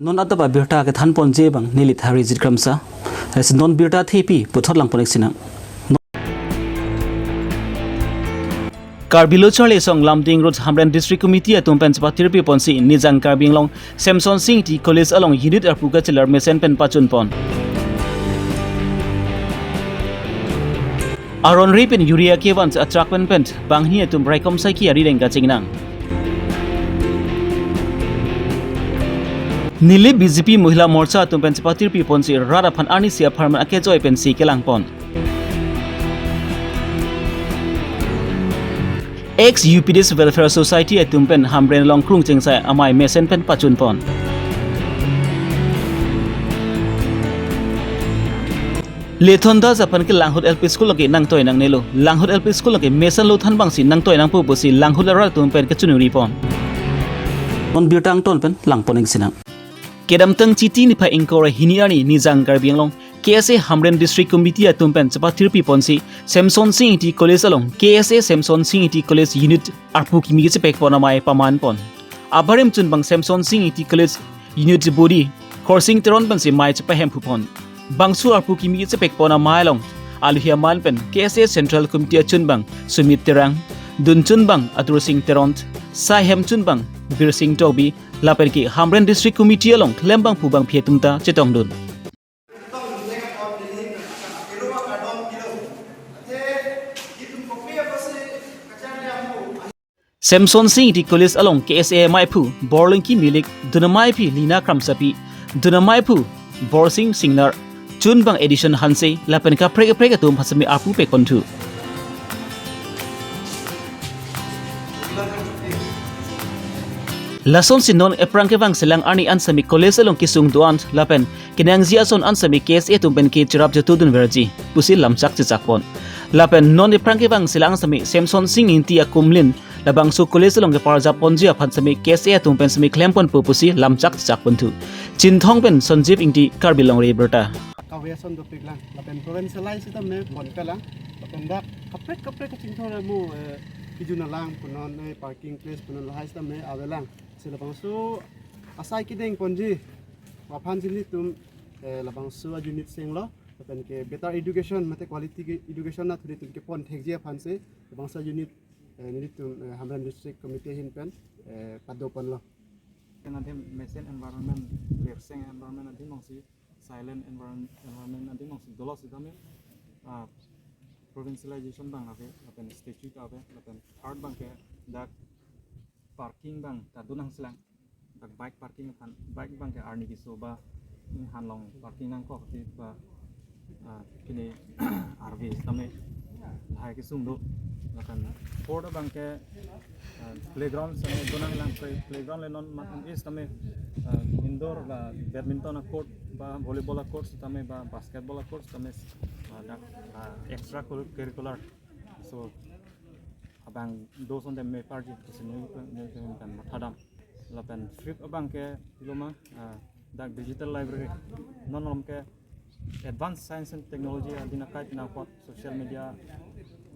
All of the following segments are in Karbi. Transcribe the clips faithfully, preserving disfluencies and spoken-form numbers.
Non adap abirta kethan ponji abang neli Tharijit Kramsa. Lasi non birta thepi puthot lang pon-ik sinang. Karbi Lo Charli Asong Lumding Road Hamren District Committee atum pen chepathirpi ponsi Nijang Karbi Anglong Semson Sing Ingti College along unit arpu kachelar mesen pen pachun pon. Aron ri pen urea kevan atrak pen pen banghini atum raikom saiki arideng kachingnang. Neli B J P Mohila Morcha atum pen chepathirpi ponsi rat aphan arnisi apharman akejoi pensi kelang pon. Ex U P D S Welfare Society atum pen Hamren along krung chengsai amei mesen pen pachun pon. Lethon Das aphan ke Langhut L P School lake nangtoi nangnelo. Langhut L P School lake mesen lo thanbangsi nangtoi nangpo pusi Langhut arat atum pen kachiningri pon. Non birta angton pen lang pon-ik sinang. Kedamtang Chiti niphai ingkoi ra hini arni Nijang Karbi Anglong K S A Hamren District Committee atum pen chepathirpi ponsi Semson Sing Ingti College along K S A Semson Sing Ingti College unit arpu kimi kechepek pon amei paman pon. Abarim chunbang Semson Sing Ingti College unit body Khorsing Teron pensi mei chepahem phu pon. Bangso arpu kimi kechepek pon amei along aluhi aman pen K S A Central Committee achunbang Sumit Terang, dun chunbang Atur Sing Teron, saihem chunbang Bir Sing Tokbi, lapen ke Hamren District Committee along klembangphu bangphi atum ta chetongdun. Semson Sing Ingti College along K S A meiphu Borlingki Milik, dun ameiphi Lina Kramsapi, dun ameiphu Borsing Singnar, chunbang Edison Hanse, lapen kaprek kaprek atum aphan semi arpu pek ponthu. Lasonsi non ephrang kevang selang arni an semi college along kesung do-an lapen kenangji ason an semi K S A atum pen ke cherap jatudun verji pusi lamchak chechak pon. Lapen non ephrang kevang selang semi Semson Sing Ingti akumlin labangso college along keparjap ponji aphan semi K S A atum pen semi klem ponpo pusi lamchak chechak ponthu. Chinthong pen Sanjeev Ingti, Karbi Longri Abirta. Kave ason dopik lang, lapen provincialize sitame pon kalang, lapen dak kaprek kaprek kachingthur amo, eh, kejun alang punon, eh, parking place punon lahai sitame avelang. Si labangso asai kedeng ponji aphan si nelitum, eh, labangso a-unit senglo, lapen ke better education mate quality ke education nat nelitum kepon thekji aphan si labangso unit, eh, nelitum, eh, Hamren District Committee ahin pen, eh, pado ponlo. Kan adim mesen environment, lerseng environment adim alongsi, silent environ-, environment adim alongsi dolo sitame, ah, provincialization abang ave, lapen statute ave, lapen third abang ke dak parking abang ta donang selang, dak bike parking aphan, bike abang ke arni keso ba, ninghan along parking nangkok ti ba, ah, kini arve sitame lahai kesung do. Lapen fourth abang ke, ah, playground sitame donang lang, play-, playground le non ma-, is sitame, ah, indoor ba badminton a-court ba volleyball a-court sitame ba basketball a-court sitame, ah, dak, ah, extra curricular. So, abang do sonte meparji pusi nelitum, nelitum pen mathadam. Lapen fifth abang ke iloma, ah, dak digital library. Non malom ke advanced science and technology adin akai tina apot social media,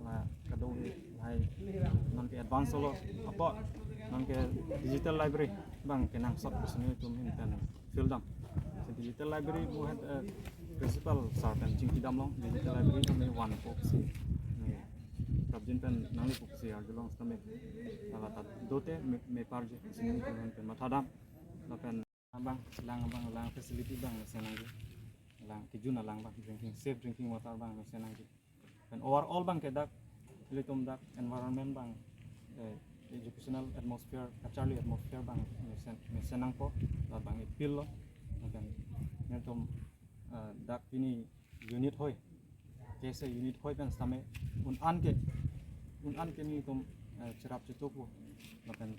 ah, kadokave lahai non ke advance lo apot non ke digital library abang kenangsot pusi nelitum ahin pen fieldam. So digital library mo het, eh, principal sir pen chingkidam long, digital library tame vanpo pusi. Eh, prapjin pen nanglepo pusi arjulong sitame. Lata dote me, meparji pusi nelitum ahin pen mathadam. Lapen abang, lang abang, lang facility abang mesen nangji. Lang kejun alang abang, drinking, safe drinking water abang mesen nangji. Pen overall abang ke dak, ilitum dak environment abang, eh, educational atmosphere, kacharli atmosphere abang mesen, mesen nangpo, la abang ipil lo. Pen nelitum, eh, dak pini unit hoi, K S A unit hoi pen sitame un-an ke, un-an ke nelitum, eh, cherap chetupo. Lapen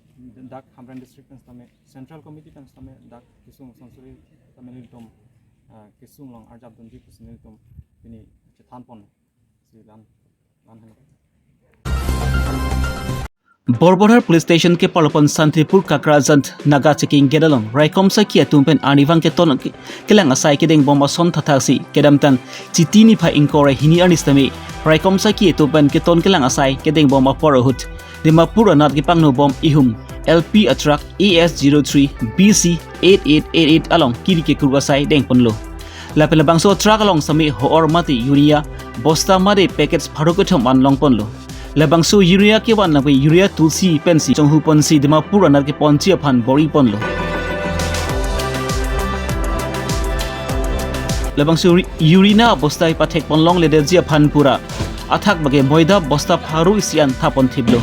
dak Hamren District pen sitame, Central Committee pen sitame dak kesung sonsuri sitame nelitum, eh, kesung along arjap dunji pusi nelitum pini chethan pon. Si lan, lan heno. Borbodar Police Station keparlo pen Santipur Kakrajan Naga checking gate along raikom saiki atum pen arnivang keton ke-, kelang asai kedeng bom ason thathaksi kedamtang Chiti niphai ingkoi ra hini arni sitame raikom saiki atum pen keton kelang asai kedeng bom apor ahut Dimapur anat kepangno bom ihum L P a truck A S zero three B C eight eight eight eight along kiri kekruk asai dengponlo. Lapen labangso truck along sitame ho-or mate urea bosta mate packets pharo kethom an longponlo. Labangso urea kevan nangpe urea tulsi pensi chonghu ponsi Dimapur anat keponji aphan bor-iponlo. Labangso uri-, urea bosta pathekpon longledetji aphan pura athak bage moida bosta pharo isi an thapon thiplo.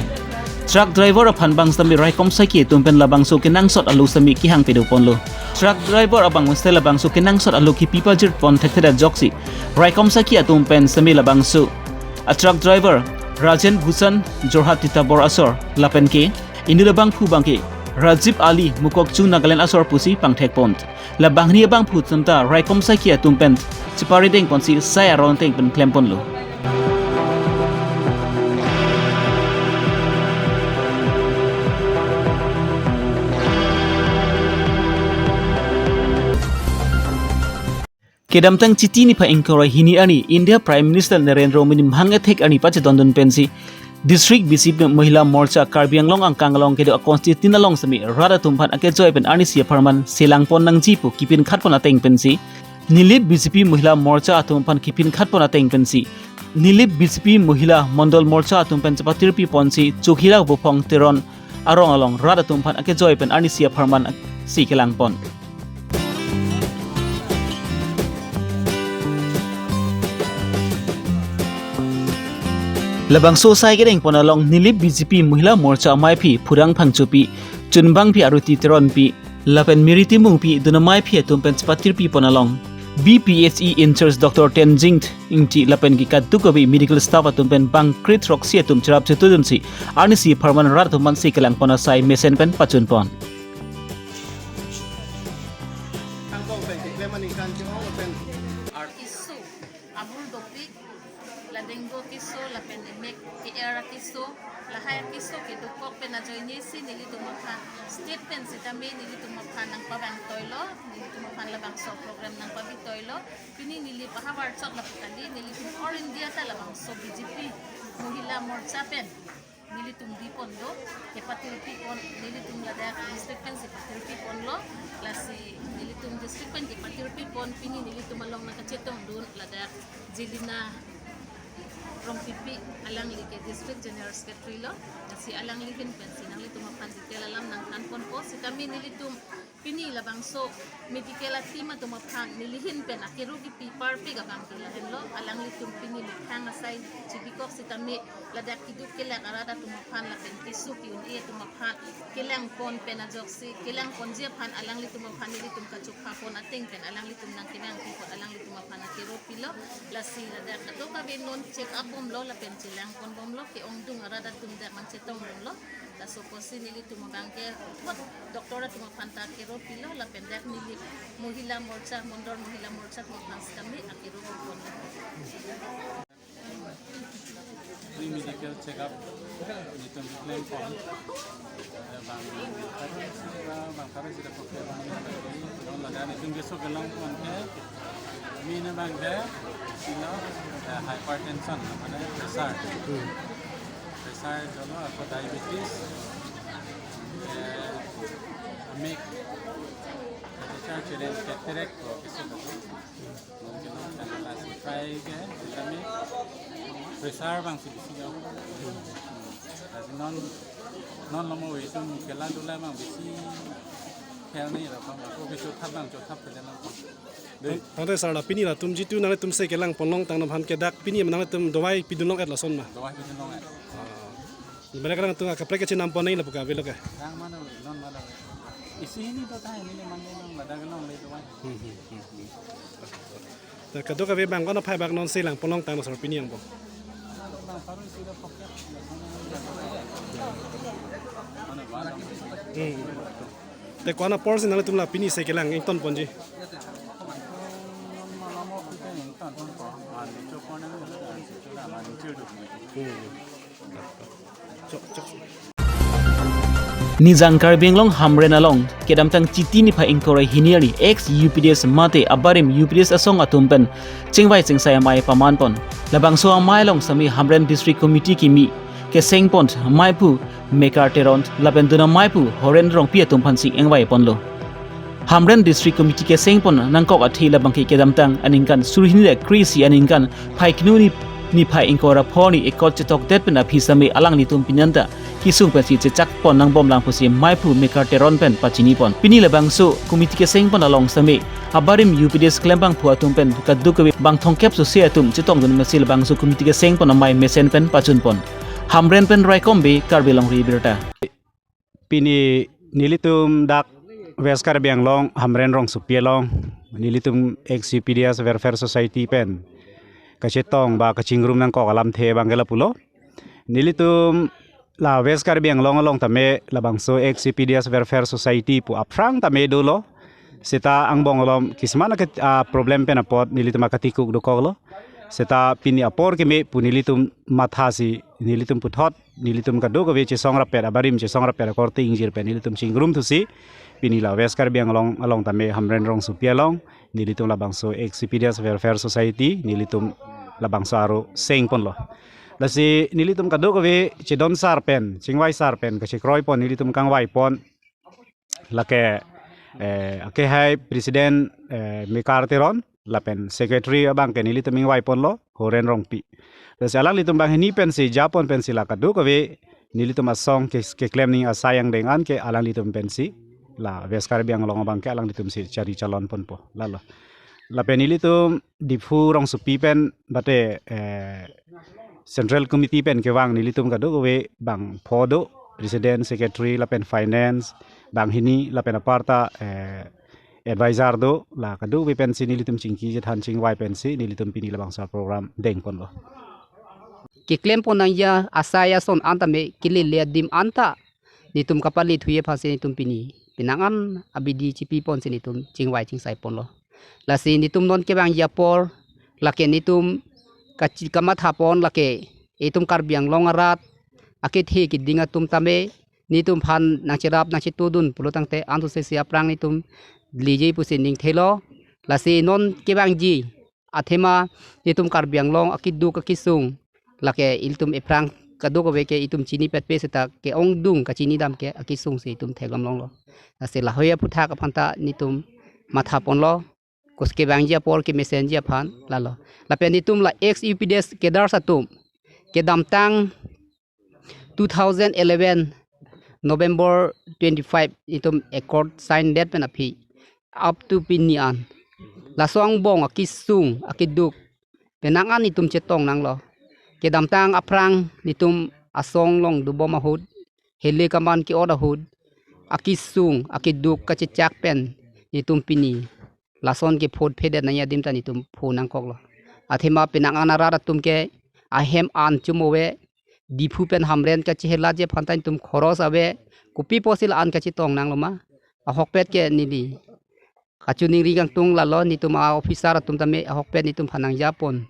Truck driver aphan bang sitame raikom saki atum pen labangso kenangsot alo sitame kehang pedoponlo. Truck driver abang sitame labangso kenangsot alo kepi pajirpon thekthedet ajoksi raikom saki atum pen sitame labangso a truck driver Rajen Bhushan Jorhat Titapur asor lapen ke inut abangphu bangke Rajib Ali Mokokchung Nagaland asor pusi pangthekpon. Labangni abangphu atum ta raikom saki atum pen chepare dengponsi sai aron ateng pen klemponlo. Kedamtang Chiti niphai ingkoi ra hini arni India Prime Minister Narendra Modi mhang ethek arni pachedondun pensi District B J P Mahila Morcha Karbi Anglong angkang along kedo a constituency along sitame rat atum aphan akejoi pen arnisi apharman selangpon nangji pu kepin khatpon ateng pensi Nilip B J P Mahila Morcha atum aphan kepin khatpon ateng pensi Nilip B J P Mahila Mondol Morcha atum pen chepatirpiponsi Chokhila Bophong Teron arong along rat atum aphan akejoi pen arnisi apharman si kelangpon. Labangso sai kedengpon along Nilip B J P Mahila Morcha amaiphi Phurang Phangchopi, Chunbangphi Aruti Teronpi, lapen Miri Timungpi dun amaiphi atum pen chepatirpipon along B P H E in-charge Doctor Tenzing Ingti lapen ke kadokave medical staff atum pen bang kre throksi atum cherap chetudunsi arnisi apharman rat atum aphan si kelangpon asai mesen pen pachunpon. Keso, abul dopik, la dengue keso, lapen emek ke-er keso, lahai keso kedokok pen ajoinesi nelitum aphan state pen sitame nelitum aphan nangpabang toilo, nelitum aphan labangso program nangpabi toilo. Pini neli pahavar chot lapu kali, nelitum All India ta labangso B J P Mahila Morcha pen nelitum bipon do, kepatirpipon, nelitum ladak district pensi patirpiponlo, lasi nelitum district pen kepatirpipon, pini nelitum along nangkachetongdun ladak Jelina Rongpipi, alangli ke District General Secretary lo, lasi alangli ahin pensi nanglitum aphan detail alam nangthanponpo, sitame nelitum pini labangso medical a-team atum aphan neli ahin pen akero kipi parpik abang ke lahenlo, alanglitum pini methang asai chibikok sitame ladak kiduk kelak arat atum aphan lapen keso ki-un-e atum aphan kelangpon pen ajoksi, kelangponji aphan alanglitum aphan nelitum kachophapon ateng pen alanglitum nangkelangpipon, alanglitum aphan akero pilo, lasi ladak kadokave non check up bomlo lapen chelangpon bomlo, ke-ongdung arat atum dak nangchetongdunlo. Laso apotsi nelitum abang ke hot doctor atum aphan ta akero pilo lapen dak Nilip Mahila Morcha, Mondol Mahila Morcha atum aphan sitame akero pipon. Free medical checkup nelitum keklempon. Bang, bang pharo isi ra, bang pharo isi ra poke bang, bang, bang, ladak nelitum keso kelongpon ke, main abang ke, ilo, eh, hypertension, mane pressure. Hmm. Pressure jolo, ako diabetes, eh, amek, pressure challenge, cataract ko keso ko. Non kelongpon lasi try ke, kami pressure bang si bisi jong. Lasi non, non lo mo itum khela dula bang bisi khel ni lo bang, ako bisi thap bang, cho thap khela lang. Dei. Tang, tangte sir, la pini latum jitu nanglitum si kelangpon longtang atum aphan ke dak pini nanglitum dawai pidun long-et lason ma? Dawai pidun long-et. Ah. Balik lang tung kaprek kecinampon ni lapu ka, belo ke? Yang mana, non mana? Isi ini to tayo, ini mana nang ladak long le dawai. Hmm, hmm, hmm, hmm. Te kadokave bang ko-an aphai bak non si langpon longtang sir pini angbong? Bang pharo isi ra poke. Mana, mana? Hmm. Te ko-an apor si nanglitum la pini si kelang ingtonponji? Hmm. Chok, chok. Nijang Karbi Anglong Hamren along kedamtang Chiti niphai ingkoi ra hini arni ex U P D S mate abarim U P D S asong atum pen chingvai chingsai amei pamanpon. Labangso amei along sitame Hamren District Committee kimi kesengpon maiphu Mekar Teron lapen dun amaipu Horen Rongpi atum aphansi ingvai ponlo. Hamren District Committee kesengpon nangkok athe labangke kedamtang aningkan suri hini le kre-isi aningkan phaiknu ni niphai ingkoi ra pho arni ekot chetokdet pen aphi sitame alanglitum pini anta kesung pensi chechakpon nangbomlang pusi maiphu Mekar Teron pen pachinipon. Pini labangso committee kesengpon along sitame abarim U P D S klembangphu atum pen kadokave bang thomkep sose atum chetongdun mesi labangso committee kesengpon amei mesen pen pachunpon. Hamren pen Raikom Bey, Karbi Longri Abirta. Pini nelitum dak West Karbi Anglong Hamren rongsopi along nelitum ex U P D S Welfare Society pen kachetong ba kachingrum nangkok alamthe abangke lapulo. Nelitum la West Karbi Anglong along tame labangso ex U P D S Welfare Society pu aphrang tame dolo. Seta angbong alom kisman ake, ah, problem pen apot nelitum akatikuk dokoklo. Seta pini apor keme pu nelitum mathasi nelitum puthot nelitum kadokave chesong rapet, abarim chesong rapet akorte ingjir pen nelitum chingrum thusi pini la West Karbi Anglong along tame Hamren rongsopi along nelitum labangso ex U P D S Welfare Society nelitum labangso aro sengponlo. Lasi nelitum kadokave chedon sar pen, chingvai sar pen, kachekroi pon, nelitum kangvai pon. Lake, eh, akehai President, eh, Mekar Teron, lapen Secretary abangke nelitum ingvai ponlo, Horen Rongpi. Lasi alanglitum banghini pensi, japon pensi la kadokave, nelitum asong ke, keklem ning asai angdeng an ke alanglitum pensi, la West Karbi Anglong abangke alanglitum si chari chalon ponpo, lalo. Lapen nelitum Diphu rongsopi pen bate, eh, Central Committee pen kevang nelitum kadokave bang pho do, President, Secretary, lapen Finance, banghini, lapen aparta, eh, advisor do, la kadokave pensi nelitum chingki chethan chingvai pensi nelitum pini labangso program dengponlo. Keklempon nangji asai ason an tame kelele adim anta nelitum kapale thuye aphansi nelitum pini penang an abidi chipiponsi nelitum chingvai chingsaiponlo. Lasi nelitum non kevangji apor lake nelitum kachi-, kamathapon lake itum Karbi Anglong arat akethe keding atum tame nelitum aphan nangcherap nangchetudun pulo tangte anso sesi aphrang nelitum liji pusi ningthelo. Lasi non kevangji athema itum Karbi Anglong akeduk akesung lake ilitum ephrang kadokave ke itum chinipetpe seta ke-ongdung kachinidam ke akesung si itum theklong longlo. Lasi lahei aphuthak aphanta nelitum mathaponlo. Kus kevangji apor kemesenji aphan lalo. Lapen itum la ex U P D S cadres atum kedamtang two thousand eleven November twenty-five itum accord sign det pen aphi up to pini an laso angbong akesung akeduk penang an itum chetong nanglo. Kedamtang aphrang nelitum asong along dobom ahut, hele kaman ke-ot ahut, akesung akeduk kachechak pen nelitum pini lason ke phot phedet nangji adim ta nelitum pho nangkoklo. Athema penang an arat atum ke ahem an chum ave, Diphu pen Hamren kachehelatji aphanta nelitum khoros ave, kopi pusi la-an kachetong nanglo ma. Ahokpet ke neli kachiningri kangtung lalo, nelitum a-officer atum tame ahokpet nelitum aphan nangjapon.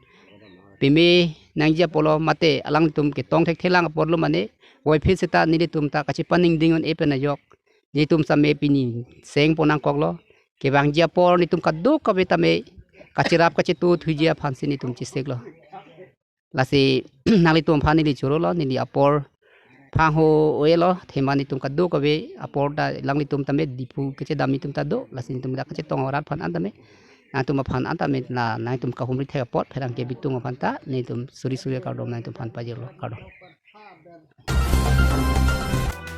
Peme nangji apotlo mate alangtum ketong thekthelang apotlo mane, voiphit seta nelitum ta kachepaningding un-e pen ajok nelitum tame pini sengpon nangkoklo. Kevangji apor nelitum kadokave tame kacherap kachetu thuji aphansi nelitum chesiklo. Lasi nanglitum aphan neli chorolo, neli apor phangho oelo, athema nelitum kadokave apor ta alanglitum tame Diphu kachedam nelitum ta do, lasi nelitum ta kachetong arat aphan an tame, nangtum aphan an tame la nangtum kahumri thek apot pherangke bitung aphanta nelitum suri suri kardom nangtum aphan pajirlo, kardom.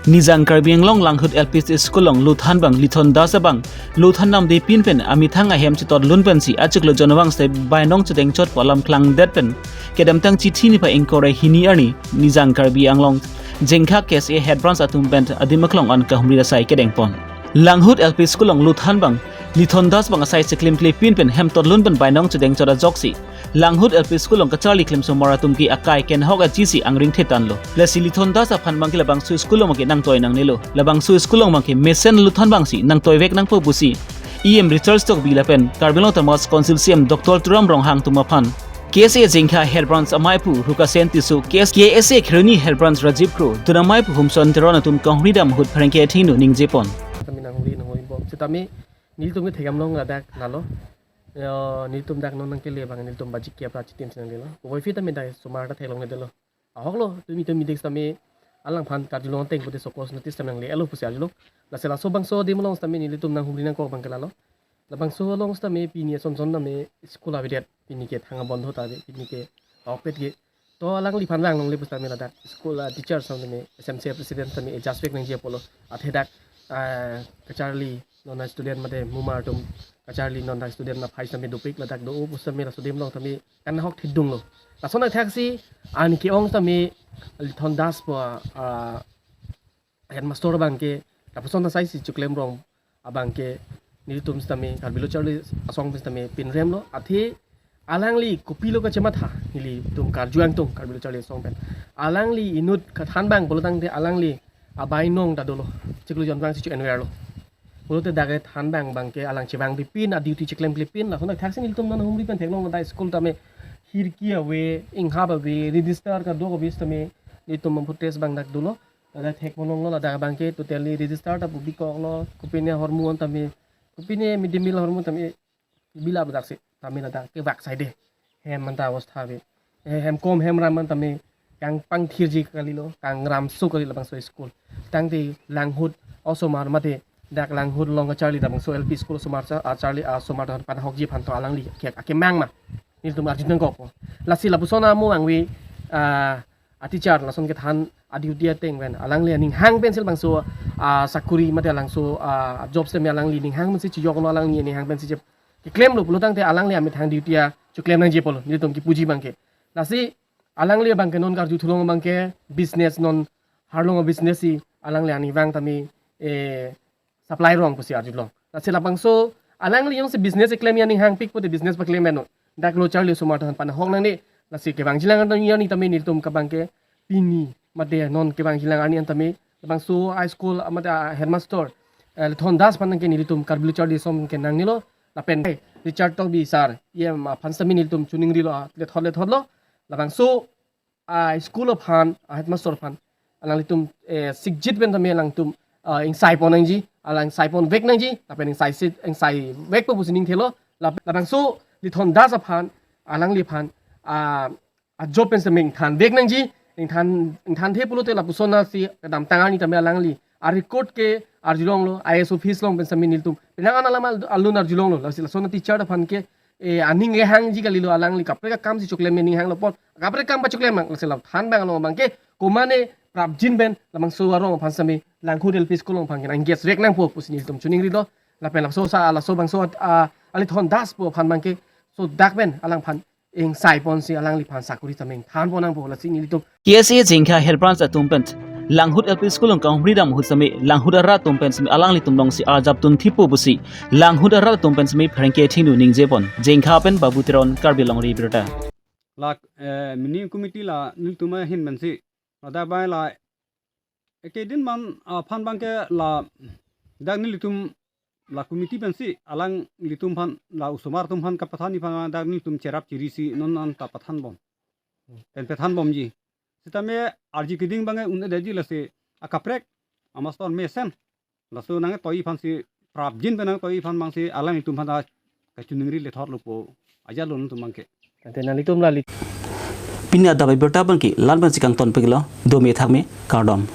Nijang Karbi Anglong Langhut L P School along luthan abang Lithon Das abang luthan namde pin pen amethang ahem chetotdun pensi achiklo jonvang site bainong chedengchot pu alam klangdet pen kedamtang Chithi niphai ingkoi ra hini arni Nijang Karbi Anglong Jengkha K S A Head Branch atum pen adim aklong an kahumri asai kedengpon. Langhut L P School along luthan abang Lithon Das abang asai cheklimkle pin pen hem totdun pen bainong chedengchot ajoksi Langhut L P School along kacharli klemsomar atum ke akai kenhok ajisi angring thetanlo. Lasi Lithon Das aphan abangke labangso school along abangke nangtoi nangnelo. Labangso school along abangke mesen luthan abangsi nangtoivek nangpo pusi E M Richard Tokbi lapen Karbi Anglong Autonomous Council C E M Doctor Tuliram Ronghang atum aphan K S A Jengkha Head Branch amaiphu Rukasen Tisso, K S, K S A Kheroni Head Branch Rajiv Kro, dun amaipu Humson Teron atum kahumri dam ahut pherangke athengno ningjepon. Kami nanghumri nanghumri bom. Sitame nelitum ke thekdam long ladak lalo. Yo, nelitum dak non nangkele abang nelitum baji ke apra chitim si nanglelo. Voiphit tame dak somar ta theklongledetlo. ahok lo, tumi tumi dek sitame alangphan karjulong ateng pute sokos notice tame nangle-etlo pusi arjulo. Lasi laso bangso adim along sitame nelitum nanghumri nangkok abangke lalo. Labangso along sitame pini ason son tame school avedet, pini ke thang abondho ta ave, pini ke ahokpet ke. To alangliphan vang longle pusitame ladak school a teacher sitame S M C president sitame adjust vek nangji apotlo. Athe dak, ah, kacharli non a student mate mumar atum kacharli non dak student aphai sitame dopik ladak do-o pusitame laso adim along tame kan ahok thidung lo. Lason athaksi ani ke-ong sitame Lithon Das pu, ah, headmaster abangke lapuson asai si chiklem rong abangke nelitum sitame Karbi Lo Charli Asong pen sitame pinrem lo. Athe alangli kopilo kachematha nelitum karju angtung Karbi Lo Charli Asong pen. Alangli inut kathan abang pulo tangte alangli abai nong ta dolo. Chiklo jon vang si chu enver lo. Pulote dak kethan abang abangke alang chevang pipin, a duty chiklem pipin, lason athaksi nelitum nanghumri pen theklong, dak school tame hirki ave, inghap ave, register kadokave sitame nelitum Mamphu Trust abang dak dolo. Ladak thek ponlonglo, ladak abangke totally register ta pu bikoklo, kopine ahormu an tame, kopine midimil ahormu tame bilap dak si, tame ladak kevak saide. Hem anta avastha ave. Eh, hem kom hem ram an tame kangpangthirji kalilo, kangramso kali labangso school. Tangte langhut osomar mate dak langhut along kacharli labangso L P school osomar cha, ah, charli, ah, osomar ta pan ahokji aphan to alangli ke akemang ma. Nelitum arju nangkok. Lasi lapuson amo angve, ah, a teacher lason kethan a duty ateng pen alangli aning hang pensi labangso, ah, sakuri mate alangso, ah, job sitame alangli ning hang pensi chijoklo, alangli ning hang pensi je keklem lo pulo tangte alangli amethang duty a chiklem nangji apotlo nelitum kipuji abangke. Lasi alangli abangke non karju thulong abangke business non harlong business si alangli ani vang tame, eh, supply rong pusi arjulong. Lasi labangso alangli jongsi business keklem aning hangpik pute business paklem eno. Dak Lo Charli osomar ta aphan pan ahok nangne. Lasi kevangjilang arni tame nelitum ke abangke pini mate non kevangjilang arni an tame labangso a school mate a headmaster, eh, Lithon Das aphan ke nelitum Karbi Lo Charli Asong ke nangnelo. Lapen Richard Tokbi sir, E M aphan sitame nelitum chiningrilo, ah, lethot lethotlo. Labangso a school aphan, a headmaster aphan alanglitum, eh, sikjit pen tame alangtum, ah, ingsai pon nangji, alang sai pon vek nangji, lapen ingsai sit, ingsai vekpo pusi ning thelo, lap-, labangso Lithon Das aphan, alangliphan, ah, a job pen sitame ingthan vek nangji, ingthan, ingthanthe pulote lapuson asi kedamtang arni tame alangli a record ke arjulonglo, I A S office along pen sitame nelitum penang an alam al-, alun arjulonglo, lasi lason a teacher aphan ke, eh, aning kehangji kalilo, alangli kaprek akam si chiklem aning hanglo pon, kaprek akam pachiklem lang, lasi la than abang along abangke komane prapjin pen labangso arong aphan sitame langhut L P school along aphan ke nang gas rek nangpo pusi nelitum chiningrilo. Lapen laso sa, laso bangso at-, a, a Lithon Das pu aphan abangke so dak pen alangphan ingsai ponsi alangliphan sakuri tame ingthan pon nangpo, lasi nelitum K S A Jengkha Health Branch atum pen Langhut L P School along kahumri dam ahut sitame langhut arat atum pen sitame alanglitum alongsi arjap tun thipo pusi langhut arat atum pen sitame pherangke athengno ningje pon. Jengkha pen Babu Teron, Karbi Longri Abirta. La, eh, mini committee la nelitum ahin pensi, ladak bai la ekedin man aphan abangke ladak nelitum la committee pensi alanglitum aphan, la osomar atum aphan kapathan aphan dak nelitum cherap chiri si non an ta pathan bom. Pen pathan bomji. Sitame arji keding abangke un-edetji, lasi akaprek a master mesen. Laso nangtoi aphansi prapjin pen nangtoi aphan abangsi alanglitum aphan ta kachiningri lethotlo po. Ajatlo nelitum abangke. Ante nanglitum la lit. Pini adap abirta abangke la-an pensi kangtonpiklo, dome thakme, kardom.